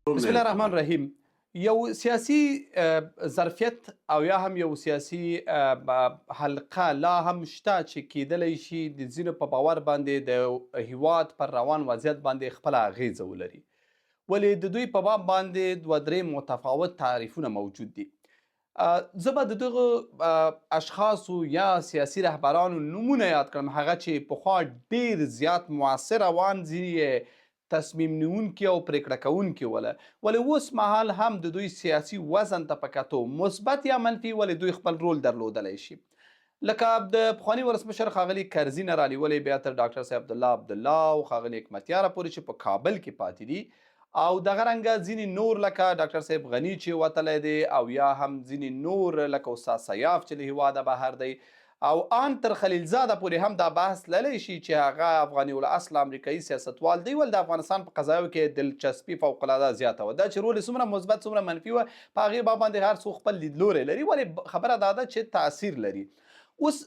بسم الله الرحمن الرحیم. یو سیاسي ظرفیت او یا هم یو سیاسي حلقه لا هم شته چې کېدلی شي د ځینو په باور باندې د هیواد پر روان وضعیت باندې خپله اغېزه ولري، ولې د دوی په باب باندې دوه درې متفاوت تعریفونه موجود دي. زه به د دغو اشخاصو یا سیاسي رهبرانو نومونه یاد کړم، هغه چې پخوا ډیر زیات موثر وان، ځینې یې تصمیم نیونکي او پریکړه کوونکي وله، ولې اوس مهال هم د دوی سیاسي وزن ته په کتو مثبت یا منفي، ولې دوی خپل رول درلودلی شي. لکه د پخواني ولسمشر ښاغلي کرزي نه رانیولې بیا تر ډاکټر صاحب عبدالله عبدالله او ښاغلي حکمتیاره پورې چې په کابل کې پاتې دي، او دغه رنګه ځینې نور لکه ډاکټر صاحب غني چې وتلی دی، او یا هم ځینې نور لکه استاد سیاف چې له هیواده بهر دی، او آن تر خلیلزاده پورې هم دا بحث تللی شي چې هغه افغاني الاصله امریکایي سیاستوال دی، ول د افغانستان په قضایو کې دلچسپي فوق العاده زیاته وه. دا چې رول یې څومره مثبت څومره منفي وه، په هغې باب باندې هر څوک خپل لیدلوری لري، ولې خبره دا ده چې تاثیر لري. اوس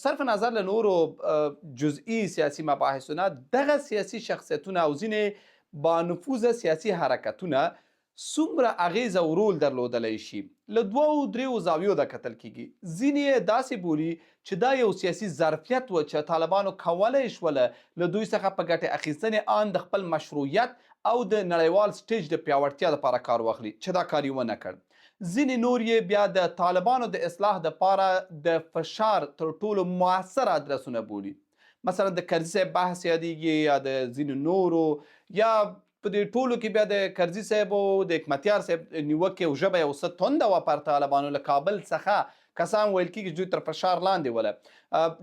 صرف نظر له نورو جزئی سیاسي مباحثو نه، دغه سیاسي شخصیتونه او ځینې بانفوذه سیاسي حرکتونه څومره اغېز او رول درلودلی شي، له دوو درېیو زاویو دا کتل کېږي. ځینې یې داسې بولي چې دا یو سیاسي ظرفیت و چې طالبانو کولی شول له دوی څخه په ګټې اخیستنې آن د خپل مشروعیت او د نړیوال سټېج د پیاوړتیا لپاره کار واخلي، چې دا کار یې ونه کړ. ځینې نور یې بیا د طالبانو د اصلاح لپاره د فشار تر ټولو موثر ادرسونه بولي. مثلا د کرزي صاحب بحث یادېږي یا د ځینو نورو، یا په دې ټولو کې بیا د کرزي صاحب او د حکمتیار صاحب نیوکې او ژبه یو څه تنده وه پر طالبانو. له کابل څخه کسان ویل کېږي چې دوی تر فشار لاندې وله.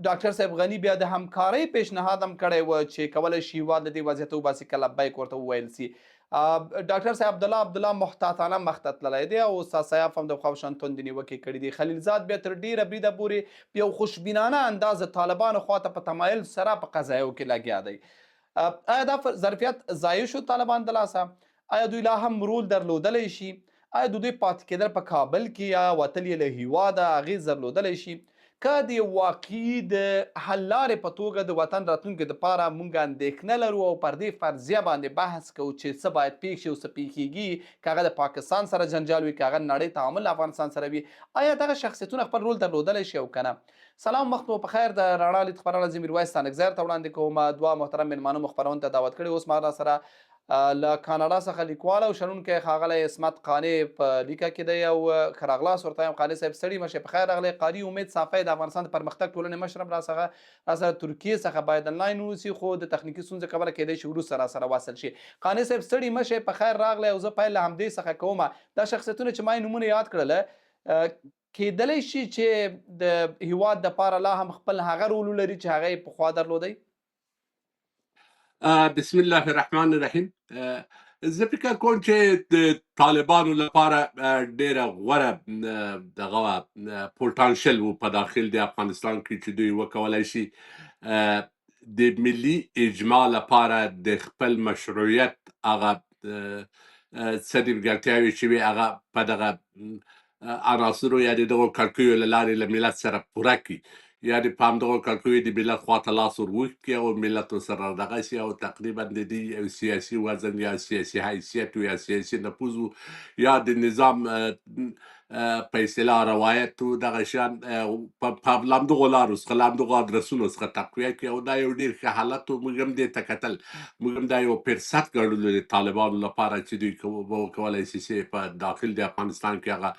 ډاکټر صاحب غني بیا د همکارۍ پیشنهاد هم کړی و چې کولی شي هیواد له دې وضعیته وباسي که لبیک ورته وویل سي. ډاکټر صاحب عبدالله عبدالله محتاطانه مخته تللی دی او استاد سیاف هم د پخوا په شان توندې نیوکې کړې دي. خلیلزاد بیا تر ډېره بریده پورې په یو خوشبینانه انداز د طالبانو خواته په تمایل سره په قضایو کې لګیا دی. آیا دا ظرفیت ضایع شو طالبان د لاسه؟ آیا دوی لا هم رول درلودلی شي؟ آیا د دوی پاتې کېدل په کابل کې یا وتل یې له هیواده اغېز درلودلی شي؟ که د یو واقعي د حل لارې په توګه د وطن راتلونکي دپاره مونږ اندېښنه لرو او پر دې فرضیه باندې بحث کوو چې څه باید پېښ شي او څه پېښېږي، که هغه د پاکستان سره جنجال وي، که هغه نړۍ تعامل له افغانستان سره وي، آیا دغه شخصیتونه خپل رول درلودلی شي او که نه؟ سلام، وخت مو په خیر. د رڼا لید خپرونه زه میرویس ستانکزی درته وړاندې کوم. دوه محترم مېلمانه مو خپرونې ته دعوت کړي. اوس ما راسره له کاناډا څخه لیکوال او شنونکی ښاغلی عصمت قانع په لیکه کې دی او ښه راغلاست ورته وایم. قانع صاحب، ستړي مه شئ، په خیر راغلی. قاري امید صافی د افغانستان د پرمختګ ټولنې مشر هم راسره ترکیې څخه باید انلاین اوسي، خو د تخنیکي ستونزو کبله کېدای شي وروسته راسره وصل شي. قانع صاحب، ستړي مه شئ، په خیر راغلی او زه پیل له همدې څخه کوم. دا شخصیتونه چې ما یې نومونه یاد کړل، کېدلی شي چې د هیواد دپاره لا هم خپل هغه رول ولري چې هغه یې پخوا درلودی؟ بسم الله الرحمن الرحیم. زه فکر کوم چې د طالبانو لپاره ډیره غوره دغه پوتانشل وو په داخل د افغانستان کې چې دوی وکولای شي د ملي اجماع لپاره د خپل مشروعیت هغه څه نیمګړتیاوې چې وي هغه په دغه عناصرو یا د دغو کړکیو له لارې له ملت سره پوره کړي، یعنې په همدغو کړکیو د ملت خواته لاس ور اوږد کړي او ملت ورسره دغه شي، او تقریبا د دې یو سیاسي وزن یا سیاسي حیثیت یا سیاسي نفوذ یا د نظام په اصطلاح روایت و دغه شیان په همدغو لارو څخه، له همدغو ادرسونو څخه تقویه کړي. او دا یو ډېر ښه حالت و. موږ هم دې ته کتل، موږ هم دا یو فرصت ګڼلو د طالبانو لپاره چې دوی وکولای شي چې په داخل د افغانستان کې هغه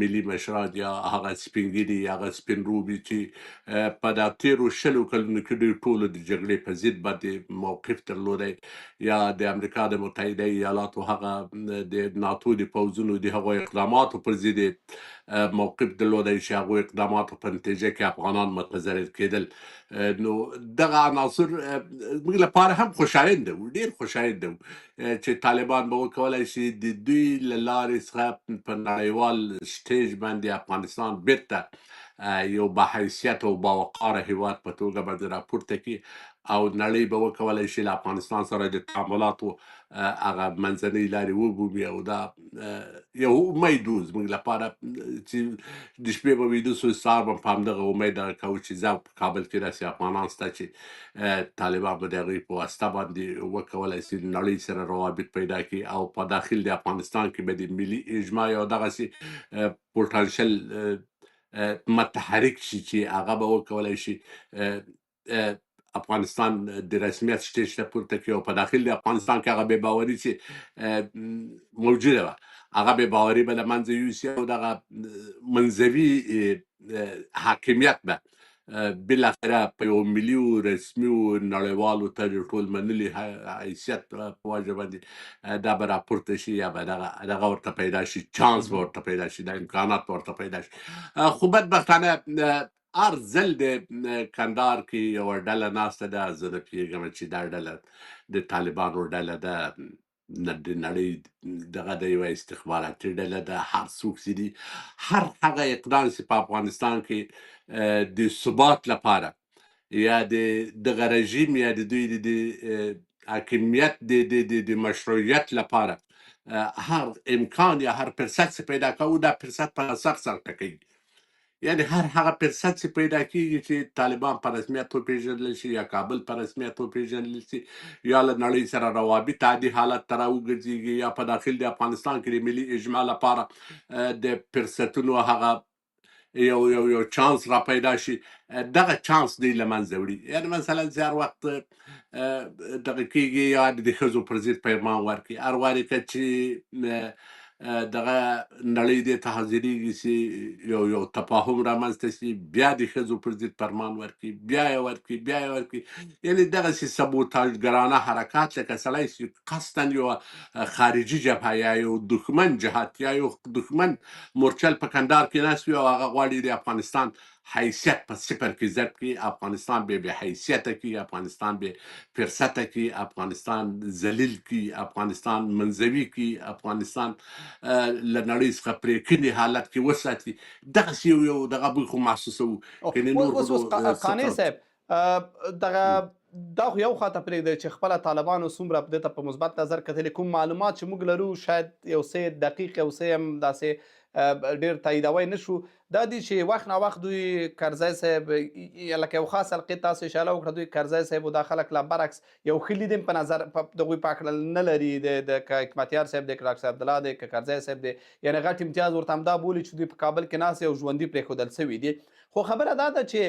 ملي مشران یا هغه سپین ږیري یا هغه سپین روبي چې په دا تېرو 20 کلونو کې دوی ټولو د جګړې په ضد باندې موقف درلودی، یا د امریکا د متحده ایالاتو هغه د ناتو د پوځونو د هغو اقداماتو پر ضد موقف درلودی چې هغو اقداماتو په نتیجه کې افغانان متضرر کېدل، نو دغه عناصر موږ لپاره هم خوشاینده وو، ډېر خوشاینده وو چې طالبان به وکولای شي د دوی له لارې څخه په نړیوال سټیج باندې افغانستان بیرته یو با حیثیت او باوقاره هیواد په توګه باندې راپورته کړي. او نړۍ به وکولای شي له افغانستان سره د تعاملاتو هغه منځنۍ لارې ومومي. او دا یو امید و زموږ لپاره چې د شپې به ویده سو، سهار به په همدغه امید دغه کوو چې ځه په کابل کې داسې افغانان شته چې طالبان به د هغوی په واسطه باندې وکولای شي نړۍ سره روابط پیدا کړي، او په داخل د افغانستان کې به د ملي اجماع یو دغسې پوټانشل متحرک شي چې هغه به وکولای شي افغانستان د رسمیت سټیج ته پورته کړي. او په داخل د افغانستان کې هغه بې باوري چې موجوده وه، هغه بې باوري به له منځه یوسي، او دغه منځوي حاکمیت به بالاخره په یو ملي او رسمي او نړیوالو ته د ټول منلي حیثیت په وجه باندې دا به راپورته شي، یا به دغه ورته پیدا شي، چانس به ورته پیدا شي، دا امکانات به ورته پیدا شي. خو بدبختانه هر ځل د کندهار کې یوه ډله ناسته ده، زه نه پوهېږم چې دا ډله د طالبانو ډله ده، د نړۍ دغه د یوه استخباراتي ډله ده، هر څوک چې دي هر هغه اقدام چې په افغانستان کې د ثبات لپاره یا د دغه رژیم یا د دوی د حاکمیت د مشروعیت لپاره هر امکان یا هر فرصت چې پیدا کوو، دا فرصت په سر سر ټکوي. یعنی هر هغه فرصت چې پیدا کیږي چې طالبان په رسمیت وپیژندل شي، یا کابل په رسمیت وپیژندل شي، یا له نړۍ سره روابط عادي حالت ته راوګرځېږي، یا په داخل د افغانستان کې د ملي اجماع لپاره د فرصتونو هغه یو یو یو چانس را پیدا شي، دغه چانس دوی له منځه وړي. یعنی مثلا چې هر وخت دغه کېږي، یا د ښځو پر ضد پیغام ورکړي، هر وارې که چې دغه نړۍ دې ته حاضرېږي چې یو یو تفاهم رامنځته شي، بیا د ښځو پر ضد فرمان ورکړي، بیا یې ورکړي، بیا یې ورکړي. یعنی دغسې سبوتاژګرانه حرکات، لکه سړی چې قصداً یو خارجي جبهه یا یو دښمن جهت یا یو دښمن مورچل په کندهار کې ناست وي، او هغه غواړي د افغانستان حیثیت په صفر کې ضرب کړي، افغانستان بې بې حیثیته کړي، افغانستان بې فرصته کړي، افغانستان ذلیل کړي، افغانستان منزوي کړي، افغانستان له نړۍ څخه پرېکني حالت کې وساتي. دغسې یو یو دغه بوی خو محسوسوو. کنې نور اوس اوس قانع صاحب، دغه دا خو یو خواته پرېږدئ چې خپله طالبانو څومره دې ته په مثبت نظر کتلي، کوم معلومات چې موږ لرو شاید یو څه دقیق یو څه هم داسې ډېر تاییدوی نه شو، دا دي چې وخت نا وخت دوی کرزی صاحب لکه یو خاص حلقې تاسو اشاره وکړه، دوی کرزی صاحب او دا خلک لا برعکس یو ښه لید هم په نظر د هغوی په هکله نه لري، د حکمتیار صاحب دی، که ډاکټر صاحب عبدالله دی، که کرزی صاحب دی، یعنی غټ امتیاز ورته همدا بولي چې دوی په کابل کې ناست او ژوندي پرېښودل سوي دي. خو خبره دا ده چې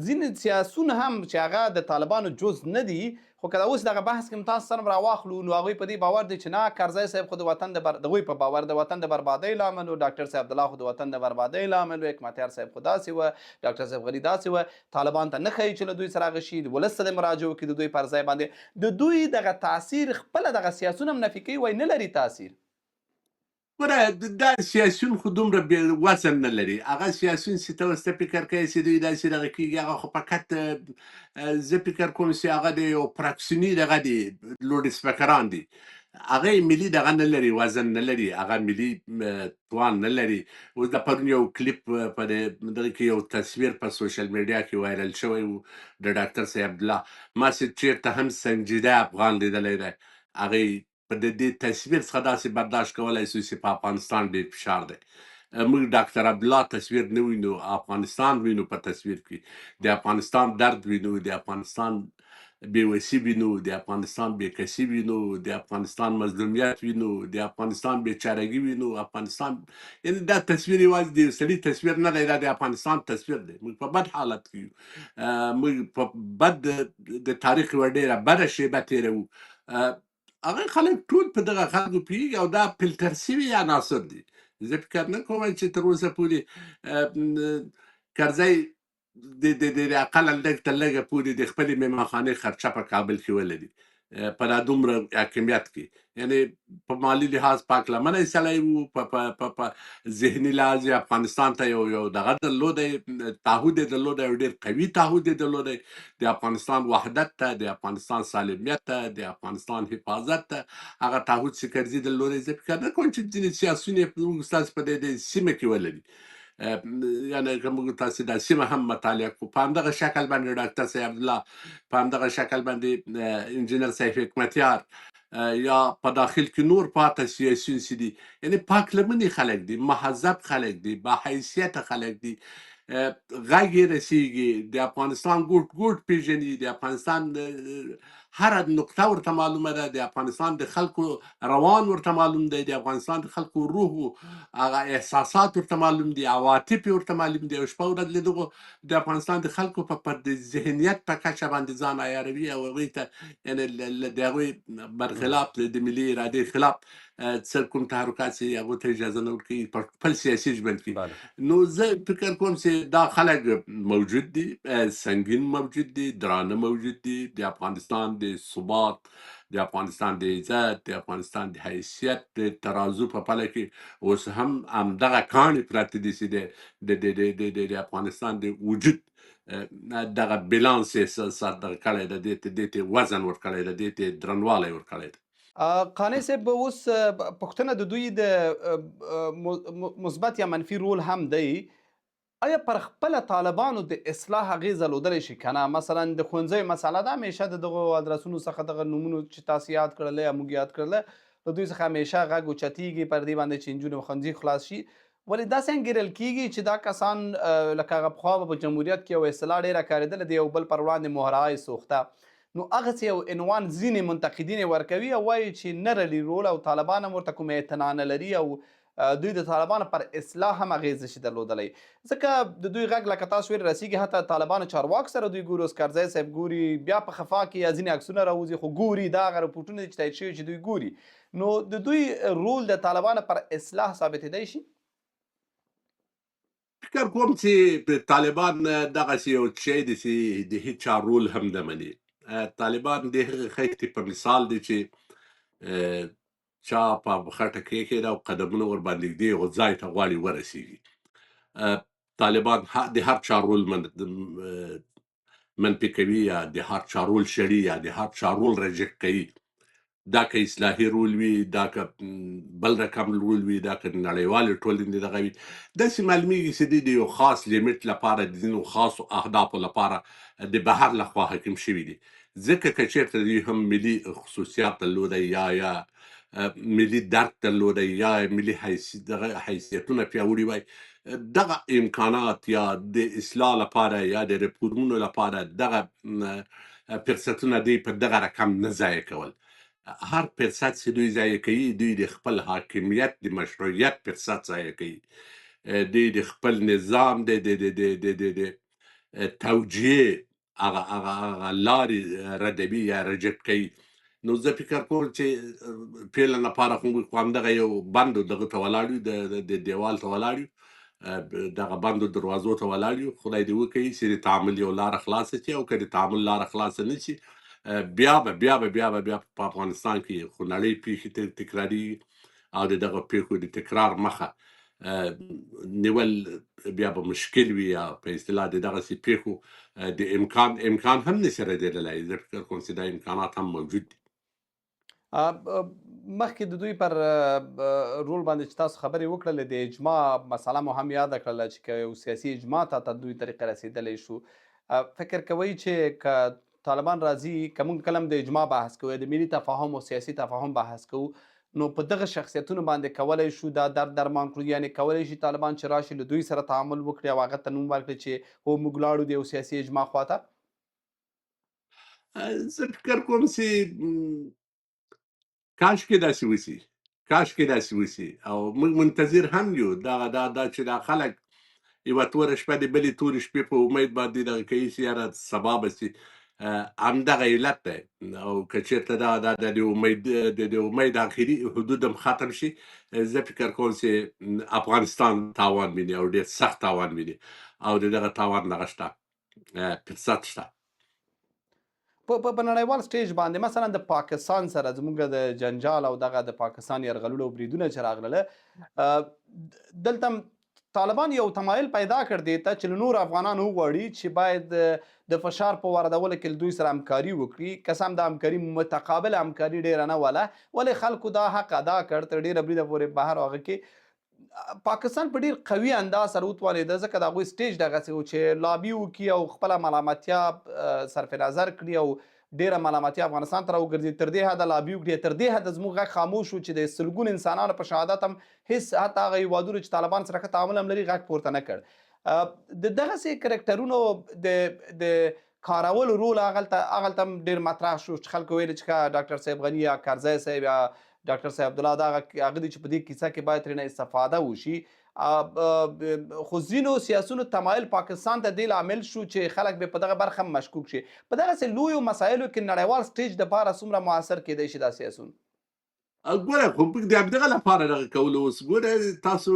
ځینې سیاسون هم چې هغه د طالبانو جز نه دي، خو که دا اوس دغه بحث کې هم تاسو سره راواخلو، نو هغوی په دې باور دي چې نه، کرزی صاحب خو د وطن د د هغوی په باور د وطن د بربادۍ لامل و، ډاکټر صاحب عبدالله خو د وطن د بربادۍ لامل و، حکمتیار صاحب خو داسې و، ډاکټر صاحب غني داسې و، طالبان ته نه ښایي چې له دوی سره هغه شي، ولس ته د مراجعه وکړي د دوی پر ځای باندې. د دوی دغه تاثیر خپله دغه سیاسون هم نفي کوي، وایي نه لري تاثیر. ګوره دا سیاسیون خو دومره بې وزن نه لري، هغه سیاسیون چې ته اوس ته فکر کوې چې دوی داسې دغه کېږي، هغه خو فقط زه فکر کوم چې هغه د یو فراکسیوني دغه دي، لوډ سپیکران دي، هغه یې ملي دغه نه لري، وزن نه لري، هغه ملي توان نه لري. اوس د پرون یو کلیپ په دغه کې یو تصویر په سوشل میډیا کې وایرل شوی و د ډاکټر صاحب عبدالله، ما چې چېرته هم سنجیده افغان لیدلی دی، هغه په د دې تصویر څخه داسې برداشت کولای شو چې په افغانستان ډېر فشار دی. موږ ډاکټر عبدالله تصویر نه وینو، افغانستان وینو په تصویر کې، د افغانستان درد وینو، د افغانستان بېوسي وینو، د افغانستان بېکسي وینو، د افغانستان مظلومیت وینو، د افغانستان بیچارګي وینو. افغانستان یعنی دا تصویر یوازې د یو سړي تصویر نه دی، دا د افغانستان تصویر دی. موږ په بد حالت کې یو، موږ په بد د تاریخ یوه ډېره بده شېبه تېروو. هغه خلک ټول په دغه خلکو پوهېږي او دا فلټر شوي عناصر دي. زه فکر نه کوم چې تر اوسه پورې کرزی د د د اقلا لږ تر لږه پورې د خپلې میمانخانې خرچه په کابل کې ولري، په دا دومره حاکمیت کې، یعنی په مالي لحاظ پاک لمنی سړی و، په په په په ذهني لحاظ یې افغانستان ته یو یو دغه درلودی، تعهد یې درلودی، یو ډېر قوي تعهد یې درلودی د افغانستان وحدت ته، د افغانستان سالمیت ته، د افغانستان حفاظت ته. هغه تعهد چې کرزي درلودی، زه فکر نه کوم چې ځینې سیاسیون یې زموږ ستاسو په دې سیمه کې ولري. یعنی که موږ تاسو دا سیمه هم مطالعه کړو، په همدغه شکل باندې ډاکټر صاحب عبدالله، په همدغه شکل باندې انجینر صاحب حکمتیار، یا په داخل کې نور پاته سیاسیون چې دي، یعنی پاک لمني خلک دي، مهذب خلک دي، با حیثیت خلک دي، غږ یې رسیږي، د افغانستان ګوټ ګوټ پیژني، د افغانستان هره نقطه ورته معلومه ده، د افغانستان د خلکو روان ورته معلوم دی، د افغانستان د خلکو روح هغه احساسات ورته معلوم دي، عواطف یې ورته معلوم دي، او شپه ورځ له دغو د افغانستان د خلکو په د ذهنیت په کچه باندې ځان عیاروي او هغوی ته یعنی د هغوی برخلاف د ملي ارادې خلاف څه کوم تحرکات چې هغو ته اجازه نه ورکوي په خپل سیاسي ژوند کې. نو زه فکر کوم چې دا خلک موجود دي، سنګین موجود دي، درانه موجود دي، د افغانستان د ثبات، د افغانستان د عزت، د افغانستان د حیثیت د ترازو په پله کې اوس هم همدغه کاڼي پراته دي چې د افغانستان د وجود دغه بیلانس یې دغه کړی دی، دې ته وزن ورکړی دی، دې ته درنوالی ورکړی دی. قانع صاحب، اوس پوښتنه د دوی د مثبت یا منفي رول هم دی، آیا پر خپله طالبانو د اصلاح اغېزه لودلی شي که نه؟ مثلا د ښوونځیو مسله ده، همیشه د دغو ادرسونو څخه دغه نومونو چې تاسو یاد کړل یا موږ یاد کړل، له دوی څخه همیشه غږ اوچتېږي پر دې باندې چې نجونې ښوونځي خلاص شي، ولې داسې انګېرل کېږي چې دا کسان لکه هغه پخوا به په جمهوریت کې یو اصطلاح ډېره کارېدله، د یو بل پر وړاندې مهرهای سوخته، نو هغسې یو عنوان ځینې منتقدین یې ورکوي او وایي چې نه رلي رول او طالبان هم ورته کومه اعتنا نه لري او دوی د طالبانو پر اصلاح هم اغېز نشي درلودلی، ځکه د دوی غږ لکه تاسو ویل رسیږي حتی طالبانو چارواکو سره دوی ګوري، اوس کرزی صاحب ګوري، بیا په خفا کې یا ځینې عکسونه راوځي خو ګوري، دا هغه رپورټونه دي چې تایید شوي چې دوی ګوري، نو د دوی رول د طالبانو پر اصلاح ثابتېدای شي؟ فکر کوم چې طالبان دغسې یو شی دی چې د هیچا رول هم نه مني. طالبان د هغې خښتې په مثال دی چې چا په خټه کېښې ده او قدمونه ورباندې ږدي او ځای ته غواړي ورسیږي. طالبان د هر چا رول منفي کوي، یا د هر چا رول شړي، یا د هر چا رول ریجکټ کوي. دا که اصلاحي رول وي، دا که بل رقم رول وي، دا که نړیوالې ټولنې دغه وي، داسې معلومیږي چې دوی د یو خاص لیمیټ لپاره، د ځینو خاصو اهدافو لپاره د بهر لخوا حاکم شوي دي. ځکه که چېرته دوی هم ملي خصوصیات درلودی یا ملي درک درلودی یا ملي دغه حیثیتونه پیاوړي وای، دغه امکانات یا د اصلاح لپاره یا د ریفورمونو لپاره دغه فرصتونه دوی په دغه رقم نه ضایع کول. هر فرصت چې دوی ضایع کوي، دوی د خپل حاکمیت د مشروعیت فرصت ضایع کوي، دوی د خپل نظام د د د د د د د توجیه هغه هغه هغه لارې ردوي یا ریجکټ کوي. نو زه فکر کوم چې فعلا لپاره خو موږ همدغه یو بندو دغه ته ولاړ یو، د دیوال ته ولاړ یو، دغه بندو دروازو ته ولاړ یو. خدای دې وکړي چې د تعامل یو لاره خلاصه شي، او که د تعامل لاره خلاصه نه شي، بیا به بیا به بیا به بیا په افغانستان کې خونړۍ پیښې تکرارېږي او د دغه پیښو د تکرار مخه نیول بیا به مشکل وي، یا په اصطلاح د دغسې پیښو د امکان هم نشي ردېدلی. زه فکر کوم چې دا امکانات هم موجود دي. مخکې د دوی پر رول باندې چې تاسو خبرې وکړلې، د اجماع مسله مو هم یاده کړله چې که یو سیاسي اجماع ته تر دوی طریقه رسېدلی شو، فکر کوئ چې که طالبان راځي، که موږ کله هم د اجماع بحث کوو یا د ملي تفاهم او سیاسي تفاهم بحث کوو، نو په دغه شخصیتونو باندې کولی شو دا درد درمان کړو؟ یعنې کولی شي طالبان چې راشي له دوی سره تعامل وکړي او هغه ته نوم ورکړي چې هو موږ لاړو د یو سیاسي اجماع خواته؟ زه فکر کوم چې کاش کې داسې وشي، کاش کې داسې وشي، او موږ منتظر هم یو. دا دا دا چې دا خلک یوه توره شپه د بلې تورې شپې په امید باندې دغه کوي چې یاره سبا به شي، همدغه علت دی. او که چېرته دا دا د امید د امید آخري حدود هم ختم شي، زه فکر کوم چې افغانستان تاوان ویني او ډېر سخت تاوان ویني، او د دغه تاوان دغه شته، فرصت شته. په نړیوال سټیج باندې مثلا د پاکستان سره زموږ د جنجال او دغه د پاکستان یرغلونه او بریدونه چې راغلل، دلته طالبان یو تمایل پیدا کړ دې ته چې له نورو افغانانو وغواړي چې باید د فشار په واردولو کې له دوی سره همکاري وکړي. که څه هم دا همکاري متقابله همکاري ډېره نه وله، ولې خلکو دا حق ادا کړ تر ډېره بریده پورې بهر هغه کې. پاکستان په ډیر قوي انداز سره وتوانېده، ځکه د هغوی سټیج دغسې و چې لابي وکړي او خپله ملامتیا صرف نظر کړي او ډیره ملامتیا افغانستان ته راوګرځي. تر دې حده لابي وکړي، تر دې حده زموږ غږ خاموش شو چې د سلګونو انسانانو په شهادت هم هیڅ، حتی هغه هیوادونو چې طالبان سره ښه تعامل هم لري، غږ پورته نه کړ. د دغسې کرکټرونو د کارولو رول هغلته هم ډیر مطرح شو چې خلکو ویل چې ښه ډاکټر صاحب غني یا کرزی صاحب یا ډاکټر صاحب عبدالله دا هغه دي چې په دې کیسه کې باید ترېنه استفاده وشي. خو ځینو سیاسیونو تمایل پاکستان ته دې لامل شو چې خلک به په دغه برخه هم مشکوک شي. په دغسې لویو مسایلو کې نړیوال سټیج دپاره څومره موثر کېدای شي دا سیاسیون؟ ګوره، خو موږ د همدغه لپاره دغه کولو. اوس ګوره، تاسو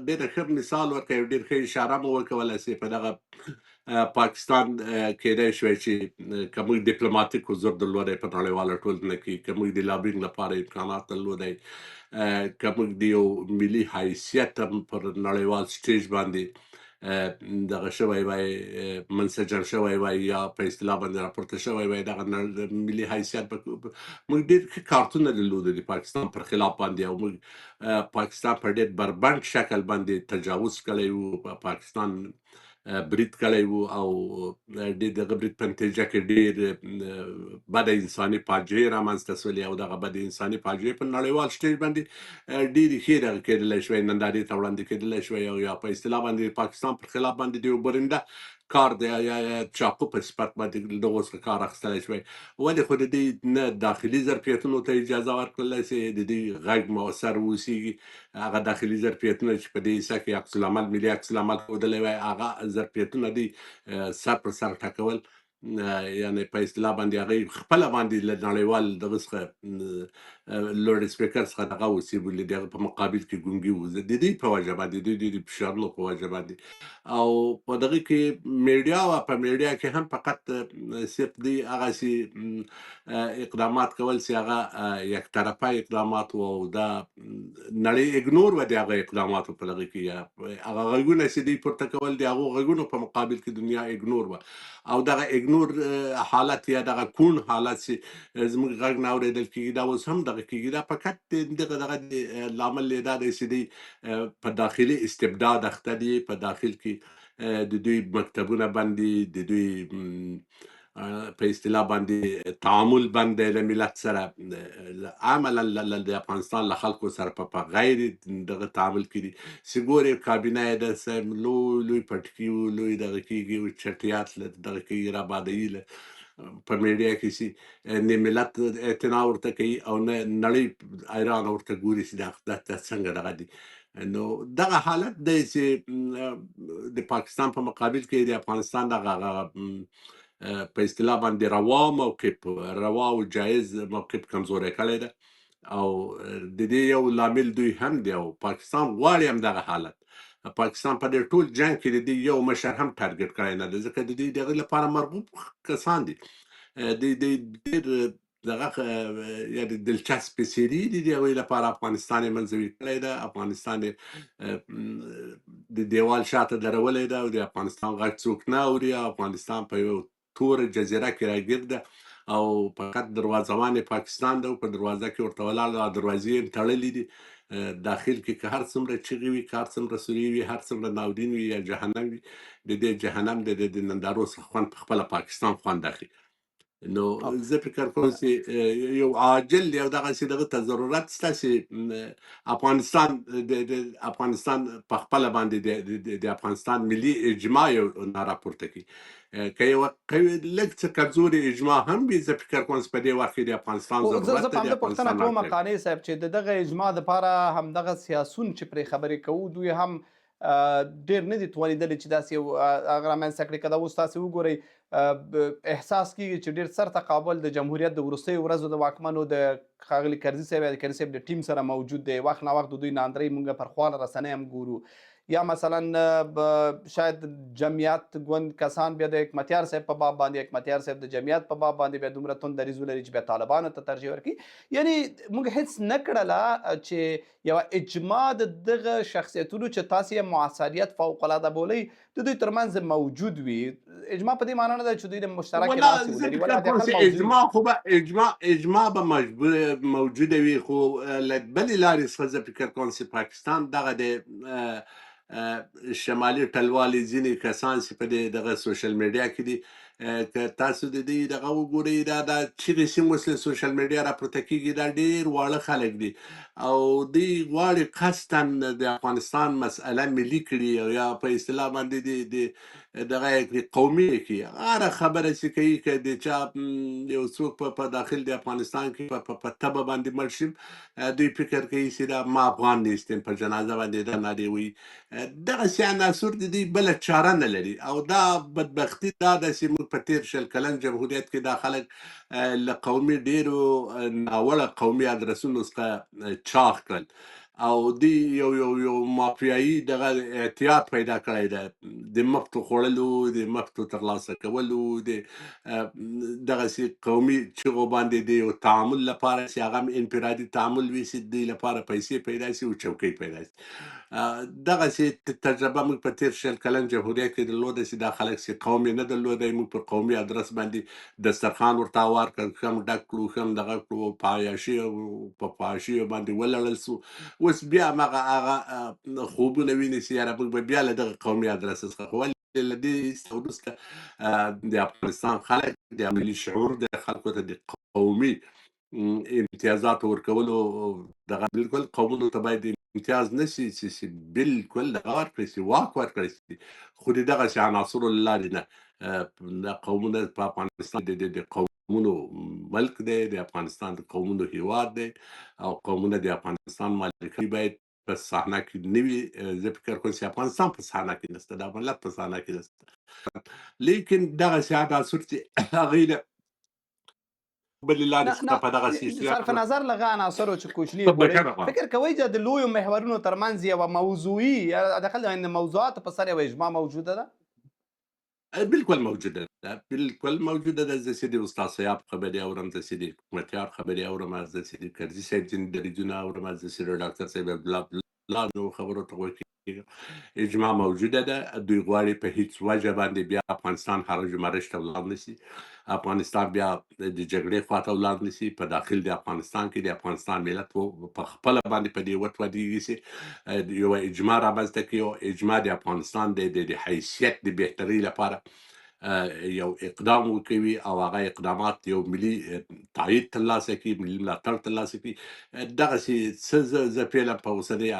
ډېر ښه مثال ورکړ، ډېر ښه اشاره مو وکوله چې په دغه پاکستان کېدای شوی چې که موږ دیپلوماتیک حضور درلودی په نړیواله ټولنه کې، که موږ د لابینګ لپاره امکانات درلودی، که موږ د یو ملي حیثیت هم پر نړیوال سټیج باندې دغه شوی وای، منسجم شوی وای یا په اصطلاح باندې راپورته شوی وای، دغه ملي حیثیت به موږ ډېر ښه کارتونه درلودل د پاکستان پر خلاف باندې، او موږ پاکستان په ډېر بربنډ شکل باندې تجاوز کړی وو، پاکستان برید کړی وو، او د دغه برید په نتیجه کې ډېر بده انساني فاجعې رامنځته سولې، او دغه بده انساني فاجعې په نړیوال سټیج باندې ډېرې ښې دغه کېدلی شوی، نندارې ته وړاندې کېدلی شوی، او یا په اصطلاح باندې پاکستان پر خلاف باندې د یو برنده کار د یا چاقو په صفت باندې دغو څخه کار اخیستلی شوی. ولې خو د دې نه داخلي ظرفیتونو ته اجازه ورکړلی شي د دې غږ موثر اوسېږي. هغه داخلي ظرفیتونه چې په دې حصه کې عکس العمل، ملي عکس العمل ښودلی وای، هغه ظرفیتونه دی سر پر سر ټکول، یعنی په اصطلاح باندې هغه خپله باندې له نړیوال دغه څخه لوډ سپیکر څخه دغه اوسېبولې، د هغه په مقابل کې ګونګي وو، د دې په وجه باندې، د دې د فشارونو په وجه باندې. او په دغه کې میډیا وه، په میډیا کې هم فقط صرف دی هغسې اقدامات کول چې هغه یک طرفه اقدامات وو، او دا نړۍ اګنور وه د هغه اقداماتو په دغه کې، هغه غږونه چې دوی پورته کول د هغو غږونو په مقابل کې دنیا اګنور وه. او دغه اګنور حالت یا دغه کوڼ حالت چې زموږ غږ نه اورېدل کېږي، دا اوس هم دغه کېږي. دا فقط دغه دغه لامل یې دا دی چې دوی په داخلي استبداد اخته دي، په داخل کې د دوی مکتبونه بند دي، د دوی په اصطلاح باندې تعامل بند دی له ملت سره، عملا د افغانستان له خلکو سره په غیر دغه تعامل کې دي. چې ګورې کابینه یې د لوی لوی پټکي و، لوی دغه کېږي او چټیات له دغه کېږي، را بادوي له په میډیا کې چې نه ملت اعتنا ورته کوي او نه نړۍ حیران ورته ګوري چې دا څنګه دغه دي. نو دغه حالت دی چې د پاکستان په مقابل کې د افغانستان دغه په اصطلاح باندې روا موقف، روا او جایز موقف کمزوری کړی ده، او د دې یو لامل دوی هم دی. او پاکستان غواړي هم دغه حالت. پاکستان په دې ټول جنگ کې د دې یو مشر هم ټارګټ کړی نه دی، ځکه د دې دغه لپاره مرغوب کسان دي، د دې ډېر دغه یعنی دلچسپ څېرې دي د هغوی لپاره. افغانستان یې منزوي کړی ده، افغانستان یې د دیوال شاته درولی ده، او د افغانستان غږ څوک نه اوري. افغانستان په یو توره جزیره کې راګیر ده، او فقط دروازهوان یې پاکستان ده، او په دروازه کې ورته ولاړ ده، دروازې یې هم تړلې دي. داخل کې که هر څومره چغې وي، که هر څومره سوري وي، هر څومره ناورین وي یا جهنم وي، د دې جهنم د دې د نندارو څخه خوند په خپله پاکستان خوند اخلي. نو زه فکر کوم چې یو عاجل یو دغسې دغه ته ضرورت شته چې افغانستان د افغانستان په خپله باندې د افغانستان ملي اجماع یو ناره پورته کړي. که یو قوي لږ څه کمزوري اجماع هم وي، زه فکر کوم چې په دې وخت کې د افغانستان زه ضرورت په دی د همده پوښتنه افغانستان کوم اړتیا. قانع صاحب چې د دغه اجماع دپاره همدغه سیاسون چې پرې خبرې کوو دوی هم ډېر نه دي توانېدلي چې داسې یو هغه رامنځته کړي. که دا اوس تاسې وګورئ احساس کېږي چې ډېر ستر تقابل د جمهوریت د وروستیو ورځو د واکمنو د ښاغلي کرزي صاحب یا د کرزي صاحب د ټیم سره موجود دی. وخت نا وخت د دوی ناندرۍ مونږ پر خواله رسنۍ هم ګورو. یا مثلا شاید جمعیت ګوند کسان بیا د حکمتیار صاحب په باب باندې، حکمتیار صاحب د جمعیت په باب باندې بیا دومره توند دریځ ولري چې بیا طالبانو ته ترجیح ورکړي. یعنی موږ هیڅ نه کړله چې یوه اجماع د دغه شخصیتونو چې تاسې یې موثریت فوق العاده بولئ د دوی ترمنځ موجود وي. اجماع په دې معنی نه ده چې دوی د مشترکې ولا ناستې زه ولري، فکر ولا کوم حداقل چې موضوعي. اجماع خو به اجماع به مجبور موجوده وي، خو له بلې لارې څخه زه فکر کوم چې پاکستان دغه د شمالي ټلوالې ځینې کسان چې په دې دغه سوشل میډیا کې دي، که تاسو د دې دغه وګورئ، دا چیغې چې اوس له سوشل میډیا راپورته کېږي، دا ډېر واړه خلک دي او دوی غواړي قصداً د افغانستان مسئله ملي کړي او یا په اصطلاح باندې د دغه یې کړي، قومي یې کړي. هره خبره چې کوي، که د چا یو څوک په داخل د افغانستان کې په تبه باندې مړ شي، دوی فکر کوي چې دا ما افغان نیستم، په جنازه باندې دا نارې وایي. دغسې عناصر د دوی بله چاره نه لري. او دا بدبختي دا ده چې موږ په تېر 20 کلن جمهوریت کې دا خلک له قومي ډېرو ناوړه قومي ادرسونو څخه چاغ کړل او دوی یو یو یو مافیایي دغه اعتیاد پیدا کړی دی، د مفتو خوړلو، د مفتو ترلاسه کولو، د دغسې قومي چغو باندې د یو تعامل لپاره چې هغه هم انفرادي تعامل وي، چې دوی لپاره پیسې پیدا شي او چوکۍ پیدا شي. دغسې تجربه موږ په تېر 20 کلن جمهوریت کې درلوده چې دا خلک چې قوم یې نه درلودی، موږ پر قومي ادرس باندې دسترخوان ورته هوار کړ، ښه هم ډک کړو، ښه هم دغه کړو، په فحاشیو باندې ولړل سو. اوس بیا هماغه هغه خوبونه ویني چې یاره موږ به بیا له دغه قومي ادرس څخه، خو ولې له دې وروسته د افغانستان خلک د ملي شعور د خلکو ته د قومي امتیازاتو ورکولو دغه بالکل قومونو ته باید امتیاز نه شي چې بالکل دغه ورکړی شي، واک ورکړی شي، خو د دغسې عناصرو له لارې نه. دا قومونه په افغانستان د قومونو ملک دی، د افغانستان د قومونو هیواد دی او قومونه د افغانستان مالکان باید په صحنه کې نه وي. زه فکر کوم چې افغانستان په صحنه کې نشته، دا ملت په صحنه کې نشته، لیکن دغسې عناصر چې هغوی له بلې لارې څخه په دغسې صرف نظر له هغه عناصرو چې کوچني بولئ، فکر کوئ چې د لویو محورونو ترمنځ یوه موضوعي یا حداقل د موضوعاتو په سر یوه اجماع موجوده ده؟ بالکل موجوده ده، بالکل موجوده ده. زه چې د استاد سیاف خبرې اورم، زه چې د حکمتیار خبرې اورم، زه چې د کرزي صاحب ځینې دریځونه اورم، زه چې د ډاکټر صاحب عبدالله عبدالله نو خبرو ته غوږ کېږم، اجماع موجوده ده. دوی غواړي په هیڅ وجه باندې بیا افغانستان هرج و مرج ته ولاړ نه شي، افغانستان بیا د جګړې خواته ولاړ نه شي. په داخل د افغانستان کې د افغانستان ملت په خپله باندې په دې وتوانېږي چې یوه اجماع رامنځته کړي او اجماع د افغانستان د حیثیت د بهترۍ لپاره یو اقدام وکوي او هغه اقدامات یو ملي تایید ترلاسه کړي، ملي ملاتړ ترلاسه کړي. دغسې څه زه فعلا په اوسنۍ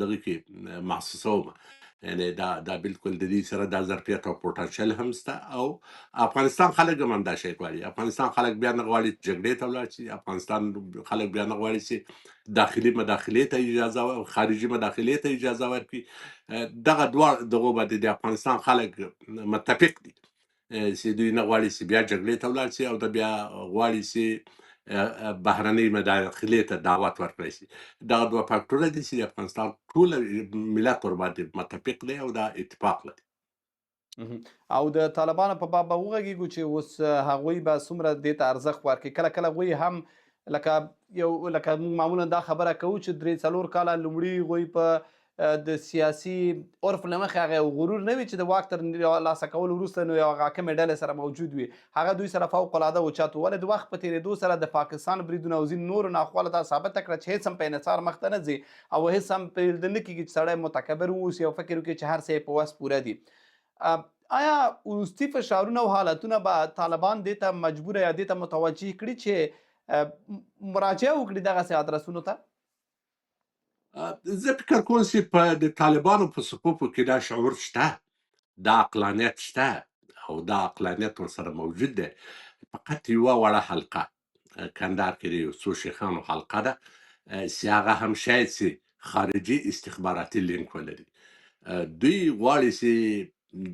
دغه کې محسوسوم. یعنی دا بالکل د دې سره دا ظرفیت او پوتانشیل هم شته او افغانستان خلک هم همدا شی غواړي. افغانستان خلک بیا نه غواړي چې جګړې ته ولاړ شي، افغانستان خلک بیا نه غواړي چې داخلي مداخلې ته اجازه خارجي مداخلې ته اجازه ورکړي. دغه دواړه دغو باندې د افغانستان خلک متفق دي چې دوی نه غواړي چې بیا جګړې ته ولاړ شي او د بیا غواړي چې بهرنۍ مداخلې ته دعوت ورکړی شي. دغه دوه فاکټوره دي چې د افغانستان ټول ملت ورباندې متفق دی او دا اتفاق لري. او د طالبانو په باب به وغږېږو چې اوس هغوی به څومره دې ته ارزښت ورکړي. کله کله هغوی هم لکه یو لکه موږ معمولا دا خبره کوو چې 3-4 کاله لومړي هغوی په د سیاسي عرف له مخې هغه یو غرور نه وي چې د واک تر لاسه کولو وروسته نو یو حاکمې ډلې سره موجود وي، هغه دوی سره فوق العاده اوچت وو. ولې د وخت په تېرېدو سره د پاکستان بریدونه او ځینې نورو ناخوالو دا ثابته کړه چې هېڅ هم په انحصار مخته نه ځي او هېڅ هم پرېږده نه کېږي چې سړی متکبر واوسي او فکر وکړي چې هر څه یې په وس پوره دي. آیا وروستي فشارونه او حالتونه به طالبان دې ته مجبوره یا دې ته متوجه کړي چې مراجعه وکړي دغسې ادرسونو ته؟ زه فکر کوم چې په د طالبانو په صفوفو کې دا شعور شته، دا عقلانیت شته او دا عقلانیت ورسره موجود دی. فقط یوه وړه حلقه کندهار کې د یو څو شیخانو حلقه ده چې هغه هم شاید چې خارجي استخباراتي لینک ولري. دوی غواړي چې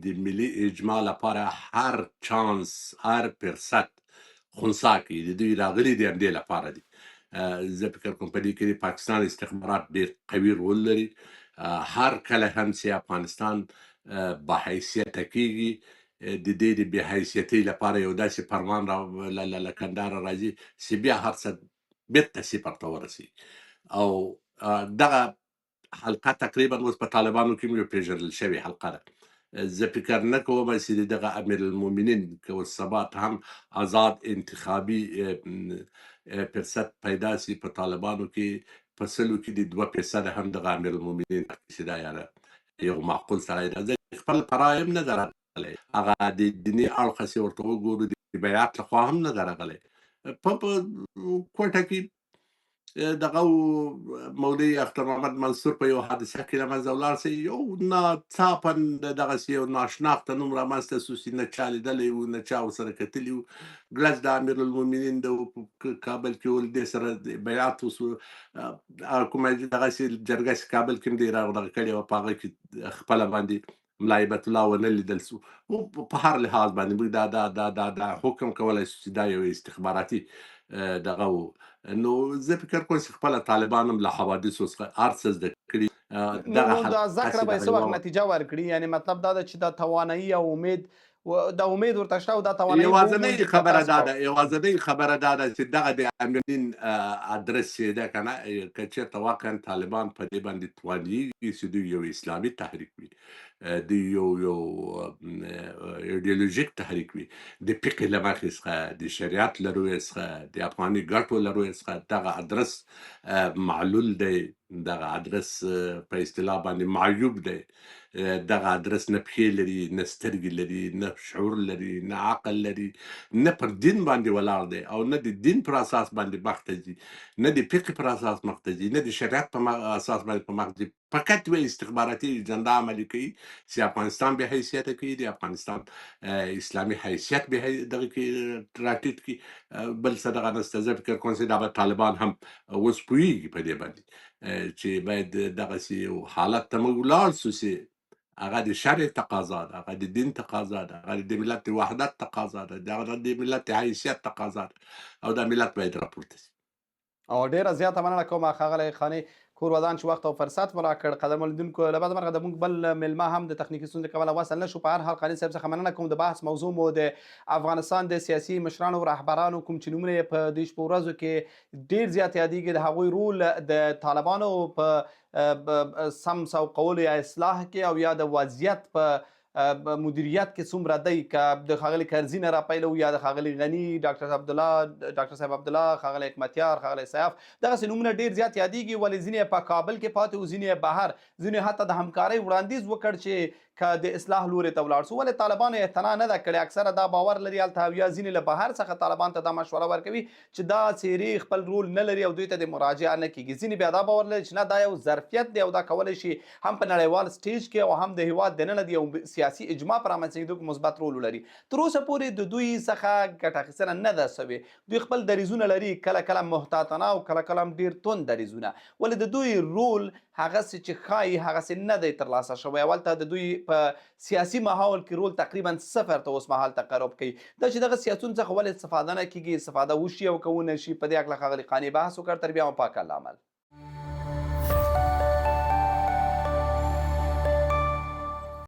د ملي اجماع لپاره هر چانس، هر فرصت خنثا کړي. د دوی راغلي د همدې لپاره دي. زه فکر کوم په دې کې د پاکستان استخبارات ډېر قوي رول لري. هر کله هم چې افغانستان با حیثیته کیږي، د دې د بې حیثیتۍ لپاره یو داسې فرمان را له کندهاره راځي چې بیا هر څه بېرته صفر ته ورسي. او دغه حلقه تقریبا اوس په طالبانو کې یو پېژندل شوې حلقه ده. زه فکر نه کوم چې دغه امیرالمؤمنین که اوس سبا ته هم آزاد انتخابي فرصت پیدا سي په طالبانو کې، په سلو کې د 2% هم دغه امیرالمؤمنین چې دا یاره یو معقول سړی ده، ځکه خپل پرای هم نه ده راغلی. هغه د دیني اړخه چې ورته وګورو، د بیعت لخوا هم نه ده راغلی. په کوټه کې دغه مولوي اختر محمد منصور په یو حادثه کې له منځه ولاړ سي، یو ناڅاپه دغسې یو ناشناخته نوم رامنځته سو چې نه چا لیدلی و، نه چا ورسره کتلي وو. ګلز د امیرالمؤمنین د کابل کې ول، دې سره بیعت وسو. کومه دغسې جرګه چې کابل کې هم دی راغله کړې وه، په هغه کې خپله باندې ملا هبت الله ونه لیدل سو. په هر لحاظ باندې موږ دا دا دا دا دا حکم کولای شو چې دا یو استخباراتي دغه و. نو زه فکر کوم چې خپله طالبان هم له حوادثو څخه هر څه زده کړي. دغه نو دا زده کړه به څه وخت نتیجه ورکړي؟ یعنی مطلب دا ده چې دا توانایي او امید، دا امید ورته شته او دا توانایي یوازنۍ خبره دا ده، یوازنۍ خبره دا ده چې دغه د امین ادرس چې ده که نه، که چېرته واقعا طالبان په دې باندې توانېږي چې دوی یو اسلامي تحریک وي، دوی یو ایډیولوژیک تحریک وي، د فقې له مخې څخه، د شریعت له رویې څخه، د افغاني ګټو له رویې څخه، دغه ادرس معلول دی، دغه ادرس په اصطلاح باندې معیوب دی. دغه ادرس نه پښې لري، نه سترګې لري، نه شعور لري، نه عقل لري، نه پر دین باندې ولاړ دی او نه د دین پر اساس باندې مخته ځي، نه د فقې پر اساس مخته ځي، نه د شریعت په اساس باندې په مخ ځي. فقط یوه استخباراتي اجنډا عملي کوي چې افغانستان بې حیثیته کوي، د افغانستان اسلامي حیثیت به دغه کې راټیټ کړي، بل څه دغه نشته. زه فکر کوم چې دا به طالبان هم اوس پوهېږي په دې باندې چې باید دغسې یو حالت ته موږ ولاړ سو چې هغه د شرع تقاضا ده، هغه د دین تقاضا ده، هغه د ملت د وحدت تقاضا ده، هغه د ملت د حیثیت تقاضا ده، او دا ملت باید راپورته شي. او ډیره زیاته مننه کوم ښاغلی خاني کور ودان چې وخت او فرصت مو راکړ. قدرمن لیدونکو، له بده مرغه د موږ بل مېلمه هم د تخنیکي ستونزې کبله وصل نه شو. په هر حال قانع صاحب څخه مننه کوم. د بحث موضوع مو د افغانستان د سیاسي مشرانو او رهبرانو کوم چې نومونه یې په دې شپو ورځو کې ډیر زیات یادېږي، د هغوی رول د طالبانو په سم سوقولو یا اصلاح کې او یا د وضعیت په مدیریت کې څومره دی، که د ښاغلي کرزي نه راپیلو یا د ښاغلي غني، ډاکټر عبدالله، ډاکټر صاحب عبدالله، ښاغلی حکمتیار، ښاغلی سیاف، دغسې نومونه ډېر زیات یادېږي، ولې ځینې یې په کابل کې پاتې وو، ځینې یې بهر، ځینې حتی د همکارۍ وړاندیز وکړ چې که د اصلاح لورې ته ولاړ سو، ولې طالبانو یې اعتنا نه ده کړې. اکثره دا باور لري هلته او یا ځینې له بهر څخه طالبان ته دا مشوره ورکوي چې دا څېرې خپل رول نه لري او دوی ته د مراجعه نه کېږي. ځینې بیا دا باور لري چې نه، دا یو ظرفیت دی او دا کولی شي هم په نړیوال سټیج کې او هم د هیواد دننه د یو سیاسي اجماع په رامنځته کېدو کې مثبت رول ولري. تر اوسه پورې د دوی څخه ګټه اخیستنه نه ده سوې. دوی خپل دریځونه لري، کله کله محتاطانه او کله کله هم ډېر توند دریځونه، ولې د دوی رول هغسې چې ښایي هغسې نه دی ترلاسه شوی او هلته د دوی په سیاسي ماحول کې رول تقریبا صفر ته اوس مهال تقرب کوي. دا چې دغه سیاسون څخه ولې استفاده نه کېږي، استفاده وشي او که ونه شي، په دې هکله ښاغلي قانع بحث وکړ. تر بیا مو پاک الله عمل.